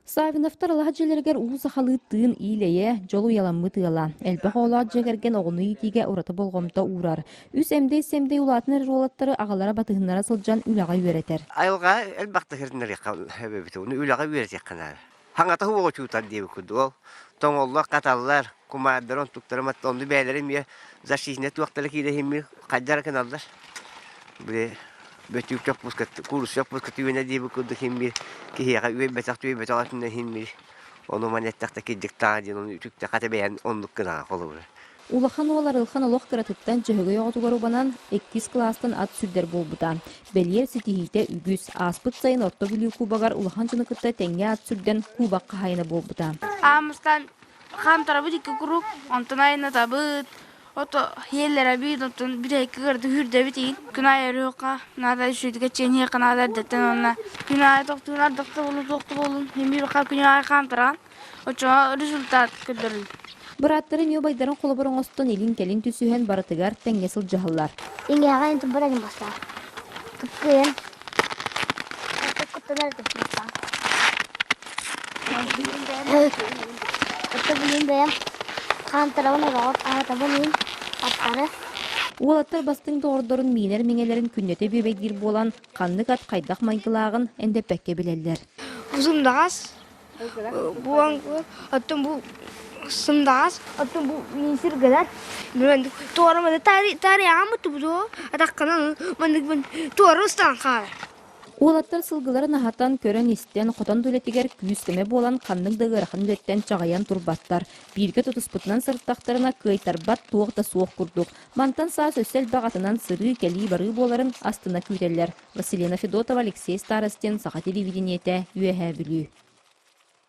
Саввиновтар алаһа дьиэлэригэр уу сахалыы тыын иилэйэ, дьол уйаламмыт ыала. Элбэх оҕолоох дьиэ кэргэн оҕону иитиигэ ураты болҕомто уурар. Үс эмдэй-сэмдэй улаатан эрэр уолаттары аҕалара батыһыннара сылдьан үлэҕэ үөрэтэр. Айылҕа элбэхтэ сириннэриэххэ эбэбит, ону үлэҕэ үөрэтиэххэ наада. Хаҥата уоҕу чуутар диэбит курдук ол. Тоҥоллор, хаталлар, кумаардар, онтуктара матта онну бэйэлэрэ эмиэ защитнай туохтара киирэһимми хайдара гыналлар. Били бөтүүк чоппуска, куурусса чоппуска түгэнэ диэбит курдук иһин киһиэхэ үөйбэтэх түөйбэтэх өттүнэн иһин ону маны эттэхтэ кирдиктаҕа диэн ону үтүктэ хата бэйэн оннук гынаҕа холобура. Улахан уол Арылхан олох кыратыттан Дьөһөгөй оҕотугар убанан, иккис кылаастан ат сүрдэр буолбута. Бэлиэр ситиһиитэ үгүс. Ааспыт сайын Орто Бүлүү кубогар улахан дьону кытта тэҥҥэ ат сүрдэн кубок хаһаайына буолбута. Аамыстан хаамтарабыт икки куруук, онтон айаннатабыт, ото иэллэрэбит, онтон бүтэһиккэ кырды үүрдэбит игин. Күн аайы өрүөххэ наада, үчүгэйдик эчиэниэххэ наада эрдэттэн уонна күн аайы тохтуун ардахта буолун, туохта буолун, эмиэ күн аайы хаамтараҕын. Оччоҕо результат көрдөрүн. Бырааттары ньуобайдарын холобур оҥостон илин-кэлин түсүһэн барытыгар тэҥҥэ сылдьыһаллар. Иҥэҕин тубаран бастаан. Тыккыйан. Куттанар бастаан. Отто билин бэйэм хаамтарабын ороҕор аатабын иин аттары. Уолаттар бастыҥ доҕордорун миинэр миҥэлэрин күннэтэ бүөбэйдиир буолан, ханнык ат хайдах майгылааҕын эндэппэккэ билэллэр. Узундаҕас Бу оттон бу сымдаҕас, оттон бу минсир гынар. Туора маны таарыйаҕын буту атаххынан маннык туора устан хаалар. Уолаттар сылгыларын аһатан, көрөн-истэн, хотон да үлэтигэр күүс-көмө буолан ханнык да ыарахан үлэттэн чаҕыйан турбаттар. Бииргэ тутуспутунан сырыттахтарына кыайтарбат туох да суох курдук. Мантан саас өссө элбэх атынан сырыы, кэлии-барыы буоларын астына күүтэллэр. Василина Федотова, Алексей Старостин, Саха телевидениетэ, Үөһээ Бүлүү.